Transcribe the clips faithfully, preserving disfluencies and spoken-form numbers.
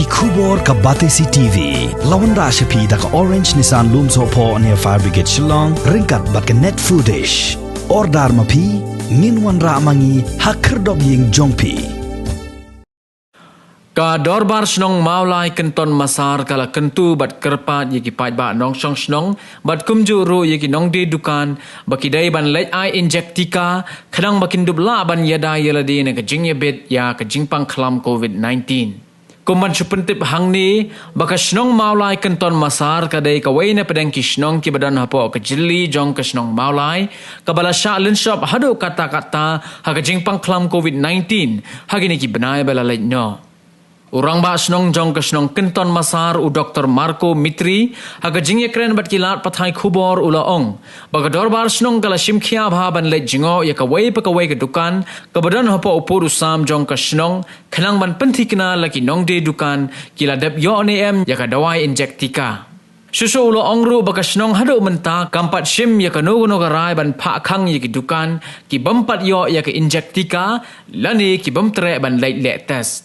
Khubor ka Batesi T V la wanrah sha phi da ka Orange Nissan Lumsohphoh near Fire Brigade Shillong ryngkat bad ka Net Foodish. Order ma phi, ngin wanrah ma ngi ha khyrdop ïing jong phi. Ka Dorbar Shnong Mawlai Kynton Massar ka la kyntu bad kyrpad ïa ki paidbah nongshong shnong bad kumjuh ruh ïa ki nongdie dukan ba ki dei ban leit ai injek tika khnang ba kin dup lah ban ïada ïa lade na ka jingïabit ïa ka jingpang khlam covid nineteen. Kum ban shu pyntip hangne ba ka shnong Mawlai Kynton Massar ka dei kawei na pdeng ki shnong kiba don hapoh ka jylli jong ka shnong Mawlai kaba la shah lynshop haduh katta katta ha ka jingpang khlam covid nineteen ha kine ki bnai ba la leit noh. U rangbah shnong jong ka shnong Kynton Massar, u Doktor Marco Mitri, ha ka jingïakren bad ki lad pathai khubor u la ong ba ka dorbar shnong ka la shim khia bha ban leit jngoh ïa kawei pa kawei ka dukan kaba don hapoh u pud u sam jong ka shnong khnang ban pynthikna la ki nongdie dukan ki la dep ïoh ne em ïa ka dawai injek tika. Shuh shuh u la ong ruh ba ka shnong haduh mynta kam pat shim ïa kano kano ka rai ban phah khang ïa ki dukan ki bym pat ïoh ïa ka injek tika lane ki bym treh ban leit leh test.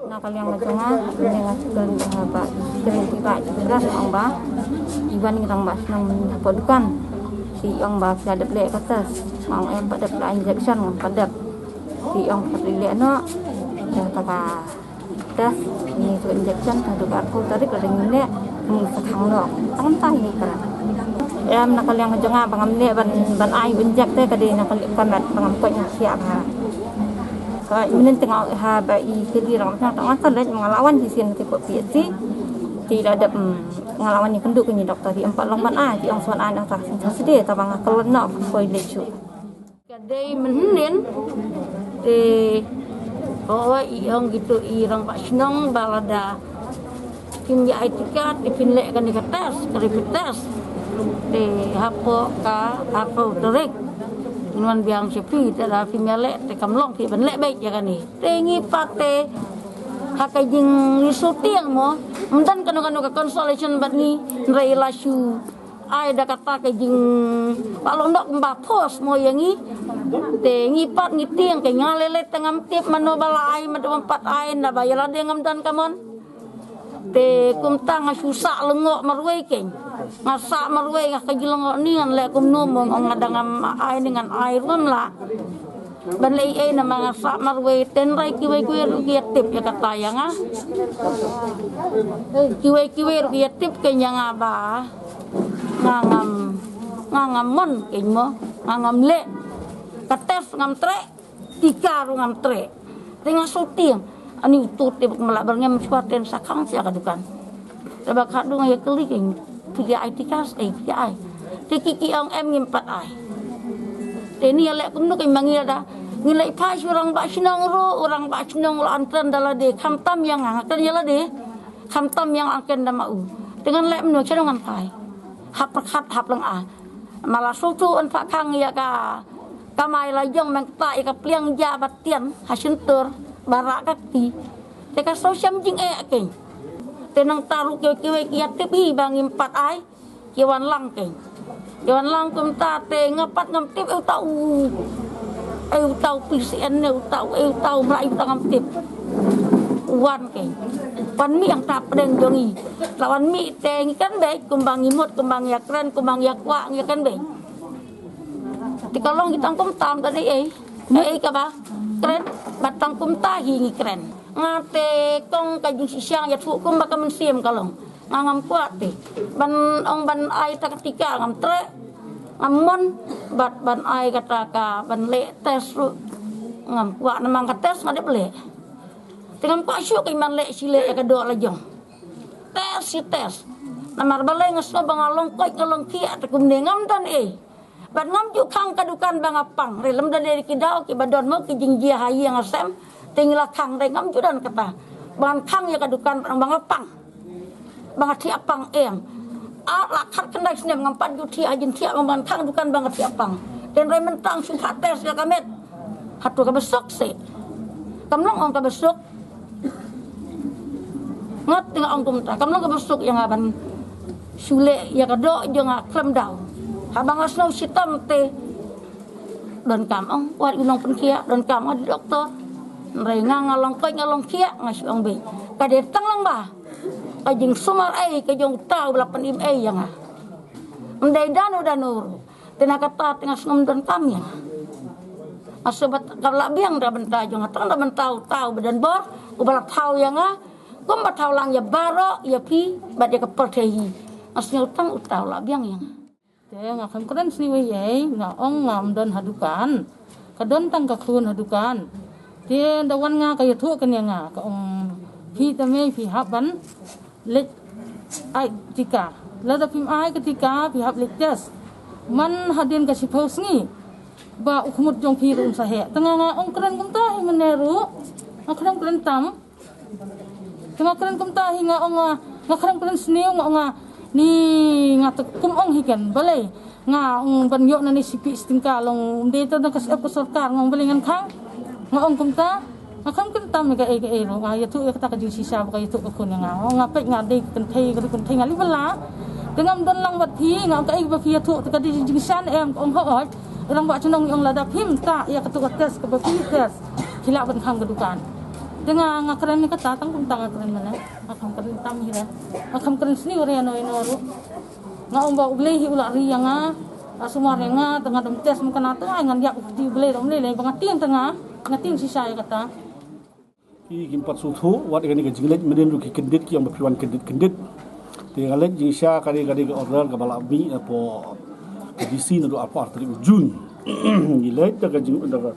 Na ka liang ka jong nga, nga shu kren ba, kren ki ba, ki kren ong ba, i wan ngi rangbah shnong hapoh dukan. Ki ong ba ki la dep leh ka test, nga ong em pat dep la injection, ngam pat dep. Ki ong pat leh noh, ïa kata ka test, ngi shu injection, haduh ka arphew tarik lada ngim leh, ngi sa khang noh. Tang mynta ngi kren. Em, na ka liang ka jong nga ba ngam leh ban, ban ai injek te ka dei na ka liang ka met ba ngam koit, ngam shiah bha. Ka mynnin te nga ha ba i kylli rangbah shnong, tang nga sa leit, nga la wan shisien te ko P H C. Te la dep, mm, nga la wan ïakynduh kane doktor, te em pat long ban ai, te ong sa wan ai na ka Saturday, te ba nga klet noh, poi leit shuh. Ka dei mynnin te, oh, i ong kito i rangbah shnong ba lada phim ïa ai tika te phin leh kane ka test, ka rapid test. Te hapoh ka arphew tarik ngin wan biang sha phi, te lada phim ïa leh te kam long, phi ban leh beit ïa kane. Te ngi pat te ha ka jingsheptieng mo, ym don kano kano ka consolation bad ngi, hynrei la shu ai da kata ka jing, ba long dok ba force mo ïa ngi. Te ngi pat ngi tieng, ka nga lei lei te ngam tip mano ba la ai, mano ba pat ai, naba ïa lade ngam don ka mon. Te kumta nga shu sah lyngngoh marwei keiñ. Nga sah marwei, nga ka jyllyngngoh ni ngan leh kumno mo, nga dang ngam ai ni ngan ai ruh ngam lah. Ban leh ei ei namar nga sah marwei, hynrei kiwei kiwei ruh ki ïatip ïa kata ïa nga. Kiwei kiwei ruh ki ïatip keiñ ïa nga ba nga ngam, nga ngam mon keiñ mo, nga ngam leh. Ka test ngam treh, tika ruh ngam treh. Te nga shu tieng. Ani uto te bad ma lah ba ngam shuwa te sa khang sha ka dukan. Te ba khadduh nga ïakylli keiñ, phi ïa ai tika, eh, phi ïa ai. Te ki ki ong em, ngim pat ai. Te ngi ïaleh kumno keiñ ma ngi lada, ngi leit phai sha u rangbah shnong ruh, u rangbah shnong u la kren da lade, khamtam ïa nga, nga kren ïa lade. Khamtam ïa nga, kren da ma u. Te ngan leh kumno, shano ngan phai. Hap pyrkhat, hap lyngngoh. Ma la shu tu yn phah khang ïa ka kamai la jong, meng ta ïa ka pliang ja ba tian ha shyntur, ba rah ka kti. Te ka shu shem jingeh keiñ. Te nangta ruh kiwei kiwei ki ïatip hi ba ngim pat ai, ki wan lang keiñ. Ki wan lang kumta te nga pat ngam tip, eh, uta u, eh, uta u P C N ne uta u, eh, uta u mlai, uta ngam tip. Wan keiñ. Wan mih hangta pdeng jong ngi. La wan mih te ngi kren beit kumba ngi mut, kumba ngi ïakren, kumba ngi ïakwah, ngi kren beit. Te ka long ki tang kumta, ym don ei ei. Ei ei kaba kren, bad tang kumta hi ngi kren. Nga te kong ka jingshisha ïathuh kumba ka mynsiem ka long. Nga ngam kwah te ban ong ban ai ta ka tika, ngam treh, ngam mon, bad ban ai kata ka ban leh test ruh ngam kwah, namar ka test nga dep leh. Te ngam kwah shuh keiñ ban leh shi leh ïa ka doh la jong. Test shi test. Namar balei nga sngew ba nga long koit, nga long khiah, te kumne ngam don ei. Bad ngam ju khang ka dukan ba nga pang. Hynrei lymda dei ki daw kiba don mo ki jingjia ha ïing ha sem, te ngi la khang, hynrei ngam ju don kata ba ngan khang ïa ka dukan ba nga pang, ba nga thiah pang, em. Ar la khatkhyndai snem ngam pat ju thiah, ha jingthiah ba ngan khang dukan ba nga thiah pang. Te hynrei mynta nga shu phah test ïa ka met, hato kaba suk seh? Kam long ong kaba suk. Ngat te nga ong kumta, kam long kaba suk ïa nga ban shu leh ïa ka doh jong nga khlem daw. Haba nga sngew shitom te donkam ong wat u nongpynkhiah, donkam ong doktor. Hynrei nga nga long koit nga long khiah nga shu ong beit. Ka dei tang lang ba ka jingsumar ei ka jong uta u ba la pynim ei ïa nga. Ym dei dano dano ruh. Te na kata te nga sngewdon tam ïa nga. Nga shu bat ka la biang da bynta jong nga tang da bynta uta u ba don bor u ba la thaw ïa nga. Kumba thaw lang ïa baroh ïa phi bad ïa ka pyrthei hi. Nga sngew tang uta u la biang ïa nga. Te nga khlem kren sniew ei ei, nga ong ngam don ha dukan. Ka don tang ka khun ha dukan. Te da wan nga ka ïathuh kane ïa nga ka ong phi te mei phi hap ban leit ai tika. Lada phim ai ka tika phi hap leit test. Man hadien ka shiphew sngi ba u khmut jong phi ruh un sa heh. Te nga nga ong kren kumta hi mynne ruh. Nga khlem kren tam. Te nga kren kumta hi nga ong nga, nga khlem kren sniew nga ong nga ni nga te kum ong hi ken balei nga ong ban ïoh na ni sipi stingka long um dei te na ka sep ka sorkar nga ong balei ngan khang. Nga ong kumta nga khlem kren tam ka ei ka ei ruh nga ïathuh ïa kata ka jingshisha ba ka ïathuh ka khun ïa nga. Nga ong nga peit nga dei ka kynthei ka dei kynthei nga li bala. Te ngam don lang bad phi nga ong ka ei ba phi ïathuh te ka dei jingshisha ne em ka ong hooid. Rang ba chnong ong lada phim ta ïa katu ka test ka ba phi test. Ki lah ban khang ka dukan. Te nga nga kren ni kata tang kumta nga kren mane. Nga kham kren tam hi re. Nga kham kren sniew re no ino ruh. Nga ong ba u Blei hi u la ri ïa nga. A sumar ïa nga te nga dom test mkana te nga ngan ïap u kti u Blei dom Blei lei ba nga tieng te nga. Nga tieng shisha ïa kata. Ki kim pat sngewthuh wat ïa kane ka jingleit mynnin ruh ki kyndit ki ong ba phi wan kyndit kyndit. Te nga leit jingshisha ka dei ka dei ka order kaba la mih hapoh ka D C naduh arphew ar tarik u Jun. Ngi leit da ka jing da ka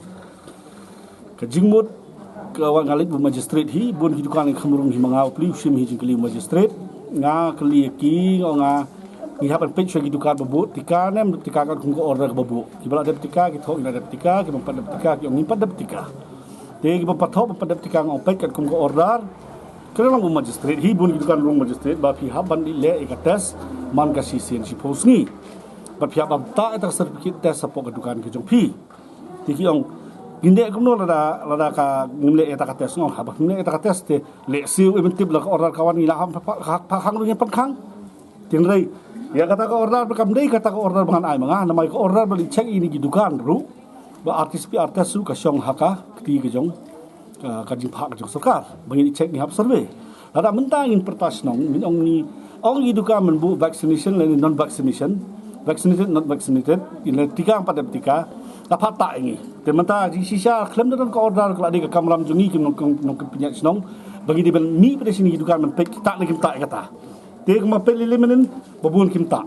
Ka jingmut ka wan nga leit bad u magistrate hi bun ki dukan ki kham rung hi ma nga u pli u shim hi jingkylli u magistrate. Nga kylli ïa ki nga ong nga ngi hap ban peit shuwa ki dukan ba buh tika ne ym dep tika katkum ka order kaba buh. Kiba la dep tika ki thoh ngi la dep tika, kiba ym pat dep tika ki ong ngim pat dep tika. Te kiba ym pat thoh ba ym pat dep tika nga ong peit katkum ka order. Ka dang long u magistrate hi bun ki dukan rung magistrate ba phi hap ban leh ïa ka test man ka shisien shiphew sngi. Bad phi hap ban tah ïa ka certificate test hapoh ka dukan ka jong phi. Te ki ong ngin leh kumno lada lada ka ngim leh ïa ta ka test, nga ong haba ngim leh ïa ta ka test te lehse u em tip la ka order ka wan ngi la ham phah khang ruh ngin pynkhang. Te hynrei ïa kata ka order ba kam dei kata ka order ba ngan ai ma nga, namar ka order ba leit check ïa kine ki dukan ruh ba R T P C R test ruh ka shong ha ka kti ka jong ka, ka jingphah ka jong sorkar ba ngin check ngi hap survey. Lada mynta ngin pyrta shnong ngin ong ngi ong ïa ki dukan ban buh vaccination lane non vaccination, vaccinated, not vaccinated, ïa la tika ym pat dep tika la phah tah ïa ngi. Te mynta jingshisha khlem da don ka order ka la dei ka kamram jong ngi ki nong nong pynïaid shnong ba ngi dei ban mih pat da shisien ïa ki dukan ban peit ki tah ne kim tah ïa kata. Te kumba peit lei lei mynnin ba bun kim tah.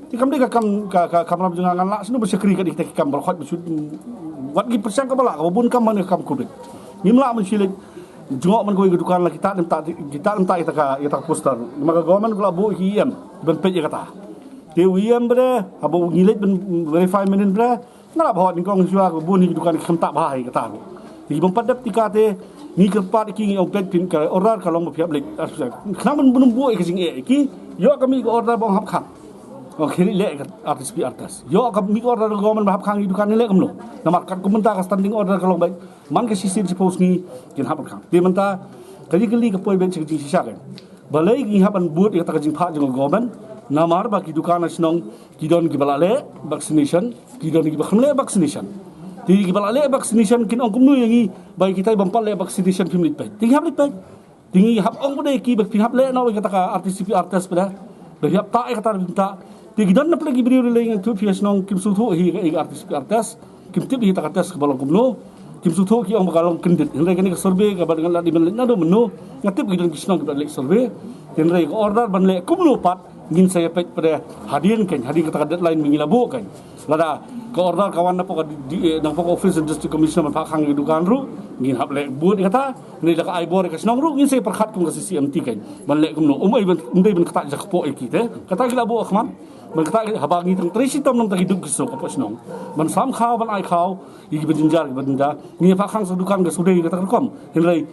Te kam dei ka kam ka, ka kamram jong nga, ngan lah shuh ban shakri ka dei kita ki kam ba la khoit ba shu wat ki pyrshang kaba lah kaba bun kam man ka kam covid. Ngim lah ban shu leit jngoh man kawei ka dukan la kita ym tah kita ym tah ïa ta ka ïa ta ka poster. Namar ka government ka la buh ïa ki E M ban peit ïa kata. Te u E M bre haba ngi leit ban verify mynnin bre nga la ba hot nyngkong shuwa ka bun hi ki dukan ki kham tah bha hi kata ruh. Te kiba ym pat dep tika te ngi kyrpad ïa ki ngi ong peit phin ka order ka long ba phi hap leit. Khnang ban bun buh ïa ka jingeh ïa ki. Ïoh ka mih ka order ba ong hap khang. Ong khie leit leh ka R T P C R test. Ïoh ka mih ka order ka government ba hap khang ïa ki dukan ngi leh kumno. Namar katkum mynta ka standing order ka long ba man ka shisien shiphew sngi kin hap ban khang. Te mynta ka jingkylli ka poi beit sha ka jingshisha ka. Balei ngi hap ban bud ïa kata ka jingphah jong ka government namar ba ki dukan ha shnong ki don kiba la leh vaccination, ki don kiba kham leh vaccination. Te kiba la leh vaccination kin ong kumno ïa ngi ba ïa kita kiba ym pat leh vaccination phim leit peit. Te ngi hap leit peit. Te ngi hap ong kumno ïa ki ba phin hap leh noh ïa kata ka R T P C R test ba da ba phi hap tah ïa kata phim tah. Te ki don na pdeng ki briew lei lei ngan ïathuh phi ha shnong kim sngewthuh hi ïa ka R T P C R test. Kim tip hi ta ka test kaba long kumno. Kim sngewthuh ki ong ba ka long kyndit. Hynrei kane ka survey kaba ngan la dei ban leit naduh mynno. Nga tip ki don ki shnong kiba leit survey. Hynrei ka order ban leh kumno pat ngin sa ïa peit pat hadien kan hadien kata ka deadline ba ngi la buh kan. Lada ka order ka wan na pok di eh, na pok office of district commissioner ban phah khang ïa ka dukan ruh ngin hap leh bud ïa kata. Hynrei da ka ai bor ïa ka shnong ruh ngin sa ïa pyrkhat kum ka C C M T kan ban leh kumno. Um ai ban um dei ban kata ja ka pok ïa ki te. Kata ki la buh khmat. Ban kata haba ngi tang trei shitom nang ta ki duk ki sok hapoh shnong ban sam khaw ban ai khaw ïa ki ba jynjar ki ba jynjar. Ngi ïa phah khang sa dukan ka sudei kata ka rukom. Hynrei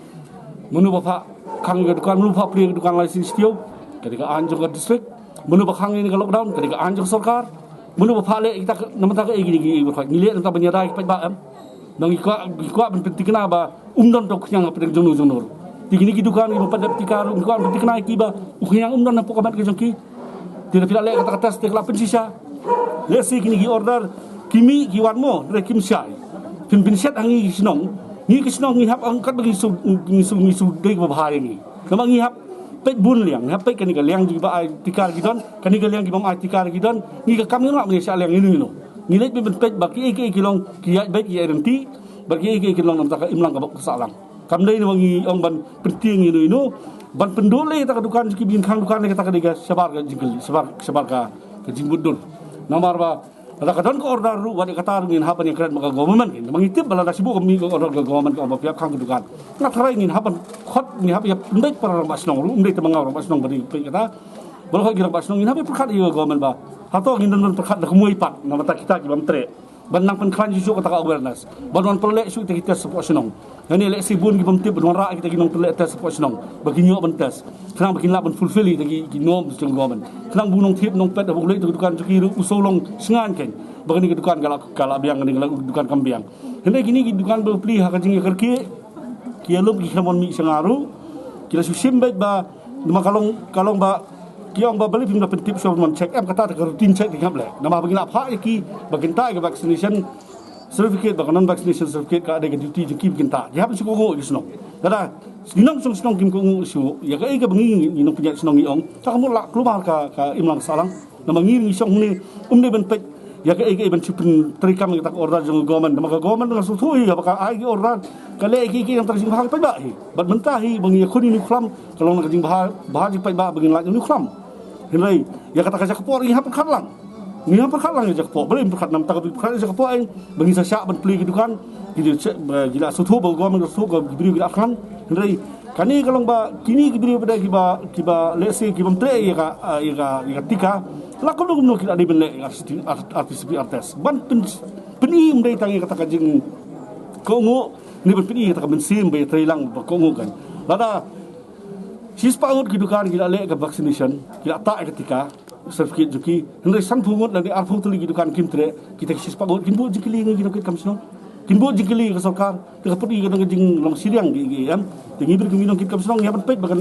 mano ba phah khang ïa ka dukan, mano ba phah plie ïa ka dukan lai sien shtiew. Ka dei ka aiñ jong ka district. Mano ba khang ïa ka lockdown, ka dei ka aiñ jong ka sorkar. Mano ba phah leh ïa kita na mynta ka ei kine ki ei ba khot ngi leh na mynta ban ïada ki paidbah em. Nang ngi kwah ngi kwah ban pynthikna ba um don tang u khñiang hapdeng jong no jong no. Te kine ki dukan kiba ym pat dep tika ruh ngi kwah ban pynthikna ïa ki ba u khñiang um don hapoh ka met ka jong ki. Te lada phi la leh kata ka test te ka la pynshisha. Lehse kine ki order ki mih ki wan mo, hynrei kim shai. Phin pynshet ha ngi ki shnong. Ngi ka shnong ngi hap ong katba ngi shu, ngi shu, ngi shu dei ba bha ïa ngi. Namar ngi hap peit bun liang, ngi hap peit kane ka liang jong kiba ai tika ki don, kane ka liang kiba ym ai tika ki don. Ngi ka kam ngi lah ban ïa shah liang ïano ïano. Ngi leit ban peit ba kiei kiei ki long ki ïaid beit ki ïaid ryntih, ba kiei kiei ki long na ka bynta ka imlang ka bok ka sahlang. Kam dei namar ngi ong ban pyntieng ïano ïano, ban pynduh lei kata ka dukan jong ki, ban khang dukan lei kata ka dei ka shabar ka jingkylli, shabar, shabar ka, ka jingmutdur. Namar ba lada ka don ka order ruh, wat ïa kata ruh ngin hap ban ïakren bad ka government. Namar ngi tip ba lada shu buh ka mih ka order ka government ka ong ba phi hap khang ka dukan, nga tharai ngin hap ban khot, ngin hap ïa pynbeit para rangbah shnong ruh, ym dei tang ma nga rangbah shnong ba dei peit kata. Baroh ki rangbah shnong ngin hap ïa pyrkhat ïa ka government ba hato ngin don ban pyrkhat da kumwei pat na bynta kita ki bym treh, ban nang pynkhlaiñ shuh shuh kata ka awareness, ban wan pynleh shuh kita ki test shapoh shnong. Lane lehse bun ki bym tip ban wanrah kita ki nongpynleh test shapoh shnong ba kin ïoh ban test, khnang ba kin lah ban fulfill ïa kita ki, ki norms jong government. Khnang ba u nongthied nongpet haba u leit ha ka dukan jong ki ruh u shu long shngaiñ kein ba kane ka dukan ka la, ka la biang, kane ka dukan kam biang. Hynrei kine ki dukan bapli ha ka jingïakyrkieh, ki ïalum ki khlem wan mih sha nga ruh, ki la shu shim beit ba, namar ka long, ka long ba ki ong ba balei phim da pyntip shuwa ban wan check, em kata ka routine check ki ngap leh. Namar ba ki la phah ïa ki ba kin ta ïa ka vaccination certificate, ba ka non vaccination certificate ka dei ka duty jong ki ba kin ta. Ki hap shu kohnguh ïa ki shnong. Lada ki nongshong shnong kim kohnguh shuh ïa kaei kaba ngi, ngi nongpynïaid shnong ngi ong, ta ka mut lah kulmar ka, ka imlang sahlang. Namar ngi, ngi shong hangne ym dei ban peit ïa kaei kaei ban shu pyntreikam ïa kata ka order jong ka government. Namar ka government nga sngewthuh ïa ba ka ai ka order ka leh ïa kaei kaei nangta ka jingbha ka paidbah hi. Bad mynta hi ba ngi ïakhun ïa une u khlam ka long na ka jingbha, bha jong ka paidbah ba ngin lait ïa une u khlam. Hynrei ïa kata ka jaka por ngi hap pyrkhat lang. Ngi hap pyrkhat lang ïa ka jaka por. Balei pyrkhat, namar kata ka pyrkhat ïa ka jaka por, eh, ba ngi sa shah ban plie ki dukan. Ki dei check ba ki la sngewthuh, ba ka government ka sngewthuh, ba ki briew ki la khlaiñ. Hynrei kane ka long ba kine ki briew ba dei kiba, kiba lehse ki bym treh ïa ka, ah, ïa ka, ïa ka tika, la kumno kumno ki la dei ban leh ïa ka R T P C R test ban pyn, pyni ym dei tang ïa kata ka jingkohnguh, ne ban pyni ïa kata ka mynsiem ba ïatreilang ba kohnguh kan. Lada shispah ngut ki dukan ki la leh ka vaccination, ki la ta ïa ka tika certificate jong ki, hynrei sanphew ngut lane arphew tylli ki dukan kim treh, kita ki shispah ngut kin buh jingkylli ïa ngi ki nongkitkam shnong. Kin buh jingkylli ïa ka sorkar. Te ka put ïa ka dang ka jinglong shiliang ki, ki, em. Te ngi briew ki nongkitkam shnong ngi hap ban peit ba kan,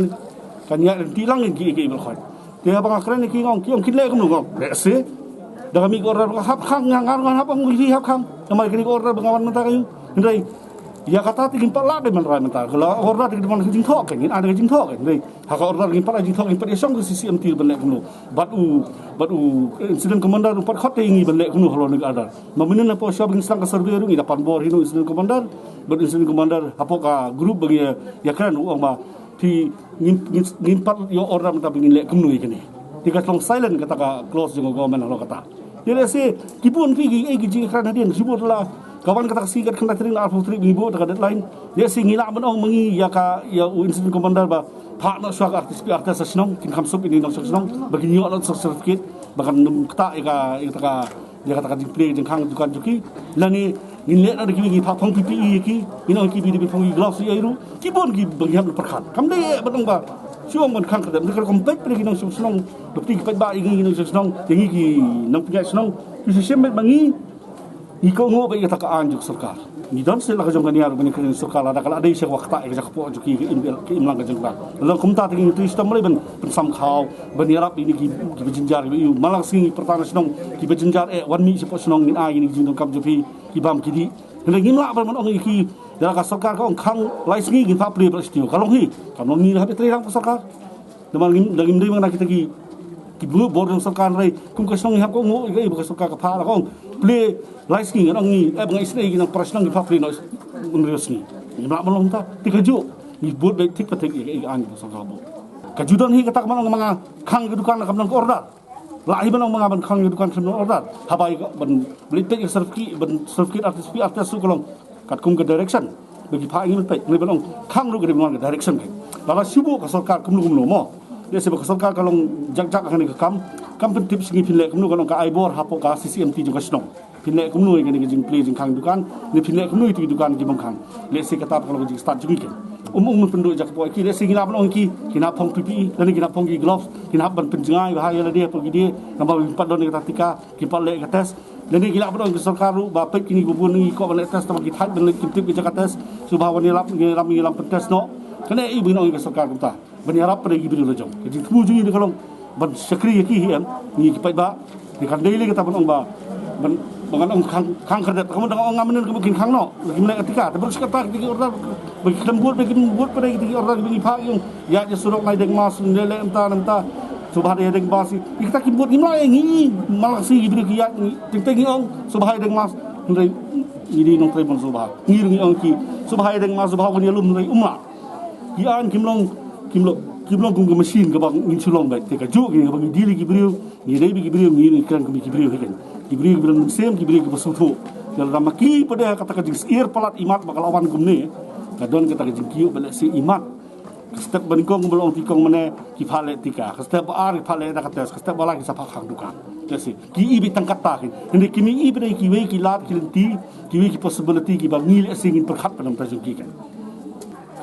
kan ïaid ryntih lang ïa ki, ki, ki ba la khot. Te haba nga kren ïa ki nga ong, ki ong kin leh kumno, nga ong lehse da ka mih ka order ba nga hap khang, nga, nga, nga hap ong ïa ki hap khang. Namar kane ka order ba nga wan mynta ka ïu. Hynrei ïa kata te ngim pat lah ban rai mynta. Ka la order te ka dei ban jingthoh kein, ngin ai ka jingthoh kein. Hynrei ha ka order ngim pat lah jingthoh, ngim pat ïashong ka C C M T ban leh kumno. Bad u, bad u incident commander u pat khot te ïa ngi ban leh kumno halor kane ka order. Ma mynnin hapoh shuwa ba ngin sdang ka survey ruh ngi da pan bor hi na u incident commander. Bad u incident commander hapoh ka group ba ngi ïa, ïakren u ong ba phi ngin, ngin, ngin pat ïoh order mynta ba ngin leh kumno ïa kane. Te ka long silent kata ka clause jong ka government halor kata. Te lehse ki bun phi ki, eh, ki jingkren hadien, shibun la ka wan kata ka sngi ka khyndai tarik na arphew tarik ba ngi buh kata ka deadline. Lehse ngi lah ban ong ma ngi ïa ka, ïa u incident commander ba phah noh shuwa ka R T P C R test sha shnong, kin kham suk ïa ki nongshong shnong ba kin ïoh noh certificate ba kan ym ktah ïa ka, ïa kata ka, ïa kata ka jingplie jingkhang dukan jong ki. Lane ngin leh noh da kiwei, ngin phah phong P P E ïa ki, ngin ong ïa ki ba kin phong ki gloves ïa ki ruh. Ki bun kiba ngi hap ban pyrkhat. Kam dei eh ban ong ba shu ong ban khang ka dei, ka rukom peit peit ki nongshong shnong. Bapli ki paidbah ïa ngi ki nongshong shnong, ïa ngi ki nongpynïaid shnong. Ki shu shim beit ba ngi, ngi kohnguh beit ïa kata ka aiñ jong ka sorkar. Ngi don seh la ka jong ka nia ruh ban ïakren ïa ka sorkar lada ka la dei sha ka ktah ïa ka jaka poh jong ki, ka im, ka imlang ka jong ka. Lada kumta te ngi trei shitom balei ban pynsam khaw, ban ïarap ïa kine ki, kiba jynjar, kiba ïoh. Man la ka sngi ngi pyrta na shnong, kiba jynjar eh wan mih shapoh shnong, ngin ai ïa kine ki jingdonkam jong phi ki bam ki dih. Hynrei ngim lah ban ong ïa ki, lada ka sorkar ka ong khang lai sngi ngin phah plie bad shuh. Ka long hi, kam long ngi hap ïatrei lang ka sorkar. Namar ngim, da ngim dei ma nga na kita ki, ki bor jong sorkar, hynrei kum ka shnong ngi hap kohnguh ïa kaei ba ka sorkar ka phah. La ka ong plie lai sngi, ngan ong ngi, eh, ba nga isynei ïa ki nongpra shnong, ngin phah plie noh hynriew sngi. Ngim lah ban long kumta. Te kajuh ngi bud beit thik pa thik ïa ka, ïa ka aiñ ba ka sorkar ka buh. Ka ju don hi kata ka ban ong ma nga khang ka dukan la kam don ka order. Lah hi ban ong ma nga ban khang ïa ka dukan khlem don order. Haba ïa ka ban leit peit ïa ka certificate, ban certificate R T P C R test ruh ka long katkum ka direction ba ki phah ïa ngi ban peit. Ngi ban ong khang ruh ka dei ban wan ka direction kein. Lada shu buh ka sorkar kumno kumno mo, lehse ba ka sorkar ka long jak jak ha kane ka kam, kam pyntip sha ngi phin leh kumno, kan ong ka ai bor hapoh ka C C M T jong ka shnong. Phin leh kumno ïa kane ka jingplie jingkhang dukan, ne phin leh kumno ïa ki dukan ki bym khang. Lehse kata pat ka long ka jingstad jong ngi kein. Um, um pynduh jaka poh ïa ki, lehse kin hap ban ong ïa ki, kin hap phong P P E, lane kin hap phong ki gloves, kin hap ban pynjngai bha ïa lade hapoh ki dieng, namar ba kim pat don ïa kata ka tika, kim pat leh ïa ka test. Lane ki lah ban ong ïa ka sorkar ruh ba peit kine kiba bun ngi kwah ban leh test, tangba ki thait ban leh, kim tip ka jaka test. Shu bha wan ïalap, ïalam, ïalam pyntest noh. Kane ïa ba ngin ong ïa ka sorkar kumta, ban ïarap pat ïa ki briew la jong. Ka jingthmu jong ngi ka long ban shakri ïa ki hi, em, ngi ki paidbah. Ngi kan dei lei kata ban ong ba ban Ba ngan ong khang, khang kyrdet, ka mut dang ong ngam mynnin ka mut kin khang noh. Ba kim leh ka tika, te ba ruh shi katta kita ki order, ba ki khlem bud, ba kim bud pat kita ki order, ba ngi phah ki ong ïaid surok, nai deng mask, ne leh mynta ne mynta. Sngewbha ïa deng mask. Ïa kita kim bud, ngim lah ïa ngi, ma la ka sngi ki briew ki ïaid, ngi teng teng ngi ong sngewbha ïa deng mask. Hynrei ngi dei nongtrei ban sngewbha. Ngi ruh ngi ong ki sngewbha ïa deng mask, sngewbha ban ïalum, hynrei um lah. Ki aiñ kim long, kim long, kim long kum ka machine kaba ngin shu long beit. Te kajuh kane kaba ngi deal ïa ki briew, ngi dei bad ki briew, ngi kren kum ki briew hi keiñ. Ki briew kiba don mynsiem, ki briew kiba sngewthuh. Te lada ma ki pat de ha kata ka jingsyier palat imat ba ka la wan kumne, ka don kata ka jingkyiuh ba lehse imat. Ka step ba nyngkong ba la ong ti kong mane ki phah leh tika. Ka step ba ar ki phah leh da ka test. Ka step ba lai ki sa phah khang dukan. Lehse ki i beit tang katta keiñ. Hynrei kim i pat de kiwei ki lad ki lynti, kiwei ki possibility kiba ngi lehse ngin pyrkhat pat na ka bynta jong ki keiñ.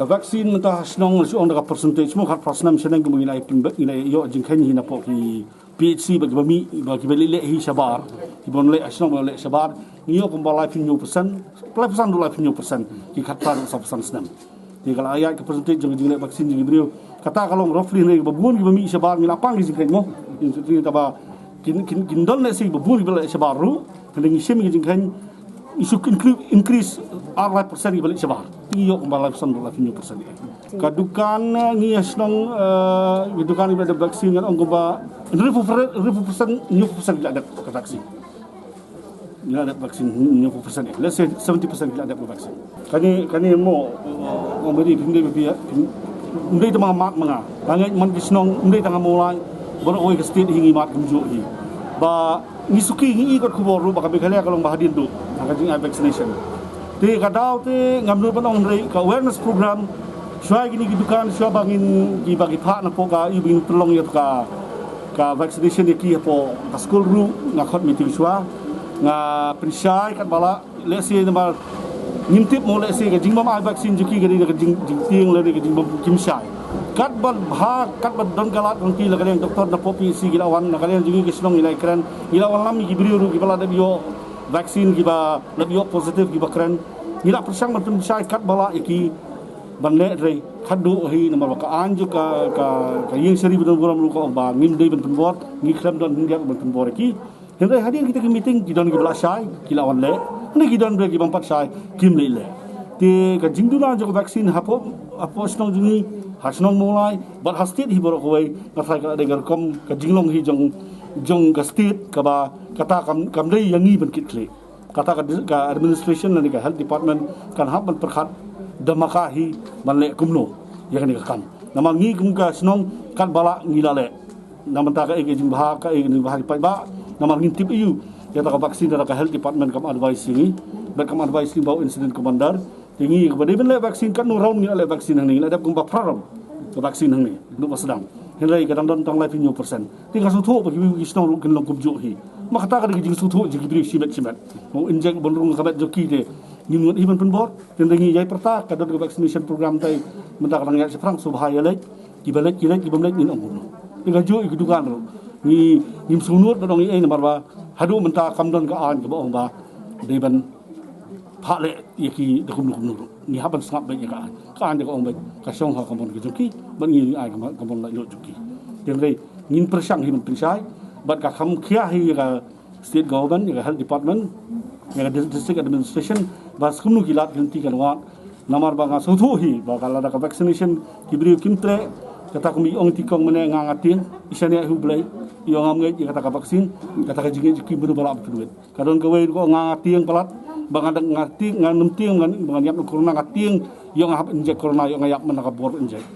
Ka vaccine mynta ha shnong, shu ong da ka percentage mo, khatphra snem shaneng kumba ngi la ïa pynbeit, ngi la ïa ïoh jingkheiñ hi napoh ki P H C ba kiba mih, ba kiba leh leh hi shabar, kiba leh ha shnong ba leh shabar, ngi ïoh kumba laiphew hynñiew percent, laiphew san haduh laiphew hynñiew percent ki khatphra haduh sawphew san snem. Te ka la ïaid ka percentage jong ka jingleh vaccine jong ki briew. Kata ka long roughly, hynrei ba bun kiba mih shabar ngi la pang ki jingkheiñ mo. Kin, kin, kaba kin, kin, kin don lehse ba bun kiba leh shabar ruh. Hynrei ngi shim ki jingkheiñ, ngi shu incre-, increase ar lai percent kiba leit shabar. Te ngi ïoh kumba laiphew san haduh laiphew hynñiew percent. Ka dukan, eh, ngi ha shnong, eh, ka dukan kiba la dep vaccine ngan ong kumba hynriewphew percent, hynriewphew percent, hynñiewphew percent ki la dep ka vaccine. Ngi la dep vaccine hynñiewphew percent. Let's say seventy percent ki la dep ka vaccine. Kane, kane mo, eh, ong ba dei, phim dei ba phi, phim, ym dei tang ma nga, ma nga. Nga ngeit man ki shnong, ym dei tang ha Mawlai, baroh kawei ka state hi ngi mad kumjuh hi. Ba ngi suki, ngi i kot khubor ruh ba ka Meghalaya ka long ba hadien duh ha ka jingai vaccination. Te ka daw te ngam nud ban ong, hynrei ka awareness program, shuwa kine ki dukan, shuwa ba ngin, ki ba ki phah napoh ka, ïa ba ngin pynlong ïa ka, ka vaccination ïa ki hapoh ka skul ruh, nga khot meeting shuwa, nga pynshai katba lah, lehse namar ngim tip mo, lehse ka jingbym ai vaccine jong ki ka dei ka jing, jingtieng lane ka jingbym, kim shai. Katba bha, katba don ka lad jong ki, la ka liang doktor napoh P H C ki la wan, la ka liang jong ngi ki shnong ngi la ïakren, ngi la wanlam ïa ki briew ruh kiba la dep ïoh vaccine, kiba la dep ïoh positive, kiba kren. Ngi la pyrshang ban pynshai katba lah ïa ki ban leh, hynrei khatduh hi namar ba ka aiñ jong ka, ka, ka ïing shari ba don burom ruh ka ong ba ngim dei ban pynbor, ngi khlem don hynrei ban pynbor ïa ki. Hynrei hadien kita ki meeting ki don kiba la shai, ki la wan leh. Hynrei ki don ruh ki bym pat shai, kim leit leh. Te ka jingduna jong ka vaccine hapoh, hapoh shnong jong ngi, ha shnong Mawlai bad ha state hi baroh kawei, nga tharai ka la dei ka rukom ka jinglong hi jong, jong ka state, kaba kata kam, kam dei ïa ngi ban kit khlieh. Kata ka, ka administration lane ka health department kan hap ban pyrkhat dhamaka hi ban leh kumno ïa kane ka kam. Namar ngi kum ka shnong katba lah ngi la leh. Na bynta kaei ka jingbha, kaei ka jingbha ki paidbah. Namar ngin tip aiu ïa kata ka vaccine, da ka health department kam advice ïa ngi, bad kam advice ïa ngi ba u incident commander. Te ngi kaba dei ban leh vaccine, katno round ngi la leh vaccine hangne, ngi la dep kumba phra round ka vaccine hangne, naduh ba sdang. Hynrei ka dang don tang laiphew hynñiew percent. Te nga sngewthuh ba kiwei ki shnong ruh kin long kumjuh hi. Ma kata ka dei ka jingsngewthuh jong ki briew shimet shimet. Mo, inject ban rung ka met jong ki te ngim ngut hi ban pynbor. Te hynrei ngi ïai pyrta ka don ka vaccination program te, mynta ka dang ïaid shaphrang, sngewbha ïa leit. Kiba leit ki leit, kibym leit ngin ong kumno. Te kajuh ïa ki dukan ruh, ngi, ngim sngewnud ban ong ei ei namar ba haduh mynta kam don ka aiñ kaba ong ba dei ban phah leh ïa ki da kumno kumno ruh. Ngi hap ban sngap beit ïa ka aiñ. Ka aiñ da ka ong beit ka shong ha ka mon ka jong ki, bad ngi ai ka mon, ka mon laitluid jong ki. Te hynrei ngin pyrshang hi ban pynshai bad ka kham khia hi ïa ka state government, ïa ka health department, ïa ka dis-, district administration, ba sa kumno ki lad ki lynti kan wad. Namar ba nga sngewthuh hi ba ka, lada ka vaccination ki briew kim treh, kata kum i ong ti kong mane, nga nga tieng, i shaniah hi U Blei, i ong ngam ngeit ïa kata ka vaccine, kata ka jingngeit jong ki mano ba lah ban pynwit. Ka don kawei ruh ka ong nga nga tieng palat, ba nga dang nga tieng, ngam tieng, ba ngan ïap na corona, nga tieng, i ong nga hap inject corona, i ong nga ïap man la ka bor inject.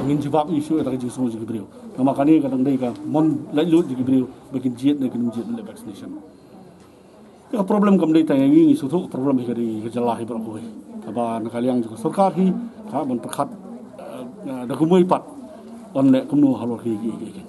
Ngin jubab issue ïa kata ka jingsngew jong ki briew. Namar kane ka dang dei ka mon laitluid jong ki briew ba kin jied ne kin ym jied ban leh vaccination. Ka problem kam dei tang ïa ngi, ngi sngewthuh ka problem hi ka dei ka jylla hi baroh kawei. Kaba na ka liang jong ka sorkar hi ka hap ban pyrkhat, eh, eh, da kumwei pat ban leh kumno halor ki, ki, ki, ki.